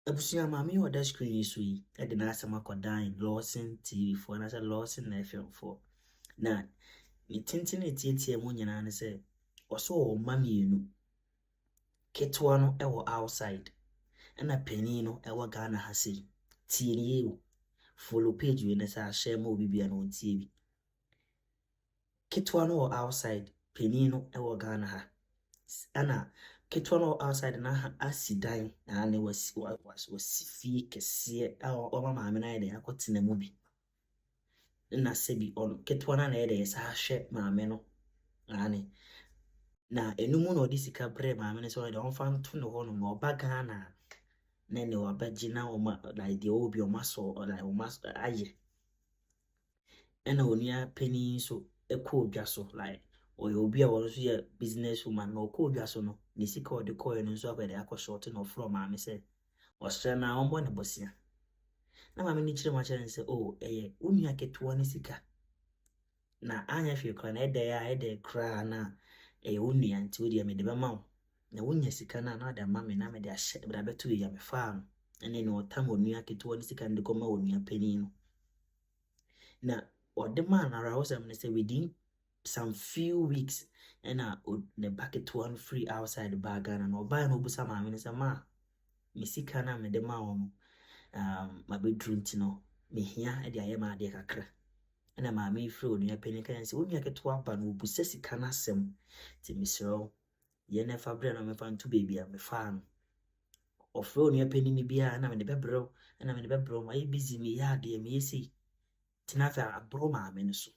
Abusua, maame yi a ɔda screen yi so yi de n'asɛm akɔdan Lawson TV foɔ anaasɛ Lawson FM foɔ. Na ne tenten a ɛtiatia mu nyinaa ne sɛ, ɔse ɔwɔ mma mmienu. Ketewa no wɔ outside, ɛna panin no wɔ Ghana ha sei. Tie no yie o. Follow page wei na sɛ ahyɛ ma obi biara na ɔntie bi. Ketewa no wɔ outside, panin no wɔ Ghana ha. Ɛna ketewa no wɔ outside no asi dan ane wasi fie kɛseɛ a wama maame no ayɛ dɛn akɔtena mu bi. Na sɛbi ɔno ketewa no na ɛyɛ dɛn ɛsan ahwɛ maame no ane. Na ɛno mu na ɔde sika brɛɛ maame no sɛ ɔyɛ dɛn ɔmfa nto ne hɔnom na ɔba Ghana a, na ɛne wabɛgye na ɔma like deɛ ɔwɔ bi ɔmo asɔ like ɔmo ayɛ. Ɛna onua panin nso kɔɔ dwa so, like ɔyɛ obi a ɔno nso yɛ business woman, na ɔkɔɔ dwa so no, ne sika a ɔde kɔeɛ no nso akɔyɛ dɛn akɔ short, na ɔfrɛɛ maame sɛ ɔsrɛ no a ɔmmɔ ne bosea. Na maame no kyerɛ mu akyerɛ no sɛ, oh, ɛyɛ wo nua ketewa no sika. Na anyɛ hwee koraa na ɛdɛ a ɛdɛ koraa na ɛyɛ wo nua, nti wo deɛ mede bɛma wo. Na wonya sika no a, na wode ama me na mede ahyɛ mede abɛto baabi a mefaa no. Ɛne nea ɔtam onua ketewa no sika no de kɔma onua panin no. Na ɔde maa no, awerɛhosɛm ne sɛ within some few weeks ɛna ne ba ketewa no firi outside baa Ghana. Na ɔbaeɛ no, ɔbisa maame no sɛ, "Ma, me sika no a mede maa wo no, mabɛduru nti no mehia de ayɛ m'adeɛ kakra." Ɛna maame yi frɛɛ onua panin ka kyerɛ no sɛ, "Wo nua ketewa aba no, ɔbusa sika no asɛm, nti mesrɛ wo, yɛ na ɛfa brɛ no na memfa nto baabi a mefaa no." Ɔfrɛ onua panin no biara, "Na mede bɛbrɛ wo, ɛna mede bɛbrɛ wo, mayɛ busy, meyɛ adeɛ, meyɛ sei." Nti na afei aborɔ maame no so.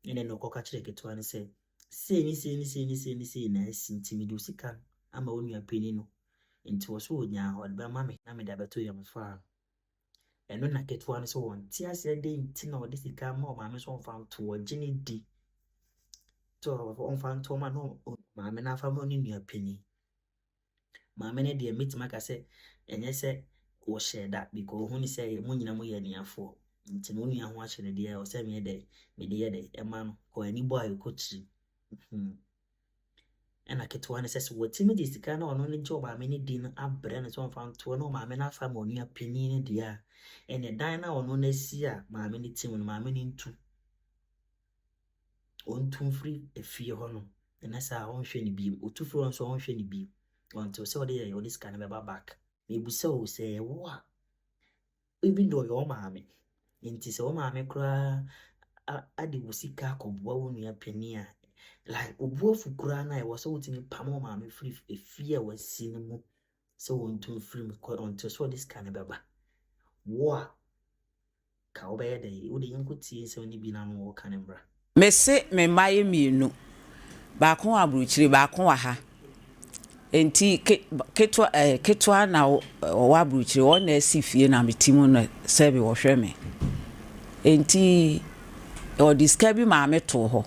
Ɛna ɛna ɔkɔka kyerɛɛ ketewa no sɛ, sei ne sei ne sei ne sei ne sei na asi, nti mede wo sika no ama wo nua panin no. Nti wɔ so ɔnyaa ɔde bɛma me na mede abɛto yɛn mefaa no. Ɛno na ketewa no sɛ wɔnte aseɛ dɛn nti na ɔde sika ama ɔmaame sɛ ɔmfa nto, ɔgye ne di sɛ ɔmfa nto ma na maame no afa ma ne nua panin. Maame no deɛ, mɛtumi aka sɛ ɛnyɛ sɛ wɔhyɛɛ da, because ohun sɛ mo nyinaa moyɛ anuafoɔ. Nti no wo nua ho akyere deɛ, ɛwɔ sɛ meyɛ dɛ mede yɛ dɛ ɛma no kɔ ani bɔ a ɛkɔ kyiri. Ɛna ketewa no sɛ wɔtumi de sika na ɔno no gye ɔmaame no di no abrɛ no sɛ ɔmfa ntoɔ na ɔmaame no afa ma onua panin no deɛ a, ɛnɛ dan no a ɔno no asi a maame no te mu no, maame no ntu. Ɔntu mfiri efie hɔnom. Ɛnyɛ saa a, ɔnhwɛ no bio. Ɔtu firi hɔ nso a, ɔnhwɛ no bio until sɛ ɔde yɛ ɔde sika no bɛba back. Mebisa wo sɛ ɛyɛ wo a, even though ɔyɛ wo maame, nti sɛ wo maame koraa ade wo sika akɔboa wo nua panin a, like wo bo afu koraa na ɛwɔ sɛ wotumi pam wo maame firi efie a wasi no mu sɛ wɔntu mfiri mu until sɛ ɔde sika no bɛba. Wo a, ka wobɛyɛ dɛn? Wode yɛnkɔtie nsɛm no bi na no wɔka no mmra. Mese me mma yɛ mmienu, baako wɔ aburokyire, baako wɔ ha. Nti ketewa ketewa na ɔwɔ aburokyire, wɔn na asi fie na mete mu no sɛbi wɔhwɛ me. Nti ɔde sika bi maa me too hɔ,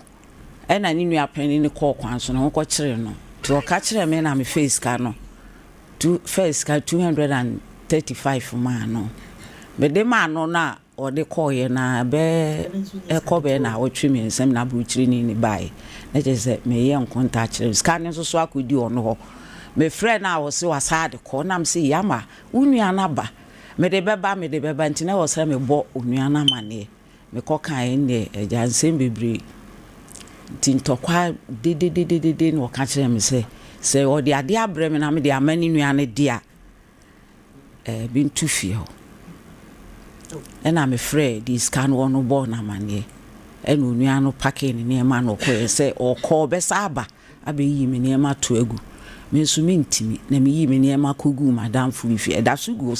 ɛna ne nua panin no kɔɔ kwan so na wɔkɔkyeree no. Nti ɔka kyerɛɛ me na mefɛɛ sika no two fɛɛ sika 235 maa no. Mede maa no na ɔde kɔɔeɛ na bɛɛ ɛkɔ bɛɛ na awɔtwe 3 na aburokyireni no baeɛ, na kyerɛ sɛ meyɛ nkonta akyerɛ no. Sika no nso so akɔdi ɔno hɔ. Mefrɛ no a, ɔse wasa de kɔ, nam sɛ yama wo nua no aba, mede bɛba, mede bɛba. Nti na ɛwɔ sɛ mebɔ onua no amanneɛ. Mekɔ kaeɛ neɛ agya nsɛm bebree, nti ntɔkwa dedededede na ɔka kyerɛ me sɛ ɔde adeɛ abrɛ me na mede ama ne nua no de a, mentu fie hɔ. Ɛna mefrɛ de sika no, ɔno bɔɔ no amanneɛ, ɛna onua no pack ne nneɛma na ɔkɔɛ sɛ ɔkɔ ɔbɛsa aba abɛyi me nneɛma to agu. Me nso mentimi na meyii me nneɛma kɔguu madamfo bi fie, ɛda so gu.